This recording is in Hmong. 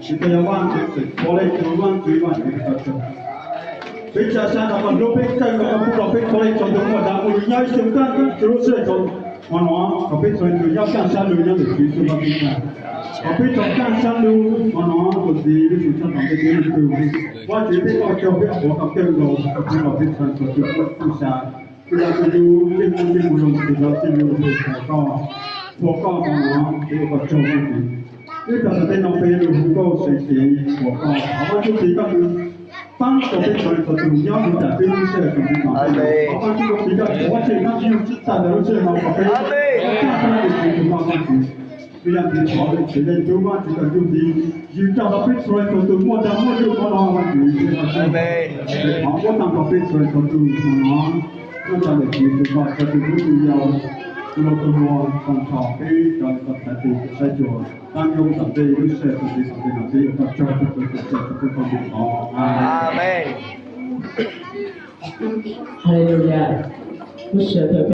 Ces koj yog Vajtswv tseem thov leej twg, Vajtswv, Vajtswv koj tsaug. Peb tsa sab nrog koj hlub peb kawg nkaus, koj pub rau peb thov leej txhua tus muaj dag muaj lug nyob ib xyoos kaj ntug rau lub sij hawm hmo no, kom peb txhua tus nyob kaj sab lug nyob ntawm Tswv Yexus Khetos tus ntag. Kom peb tau kaj sab lug hmo no, tus txiv lub tshaj tau peb tib neeg tug. Vajtswv peb ua tsaug peb thov koj kawg nkaus, koj pub rau peb txhua tus muaj txuj sa, tus yam tus yug tej muaj tej mus zoo tus rau tej yug peb thov koj, thov koj hmo no peb ua koj tsaug Vajtswv. Ib tag nrho tej no peb lug hu nkauj seev cev thov koj, thov Vajtswv txiv koj tus pab rau peb txhua leej txhua tus nyob mus tas peb lub sij hawm txog li no. Thov Vajtswv txiv koj tus Vajtswv koj tsis yog tsis tag ntawm lub sij hawm no kom peb kaj sab lug tus Vajtswv. Peb yog tus thov leej txiv leej tub Vajtswv koj tus txiv yug tau rau peb txhua leej txhua tus muaj dag muaj lug hmo no Vajtswv, peb thov muab tag rau peb txhua leej txhua tus hmo no, nyob rau ntawm Tswv Yexus Khetos tus tub tus yau, tus laus tus hluas, tag nrho peb cov uas thaiv tes saib xyuas, tag nrho tom ntej lub sij hawm txog li tom ntej no peb ua koj tsaug rau koj tus txiv tus tub koj tus thov. Amees. Haleluya. Lub sij hawm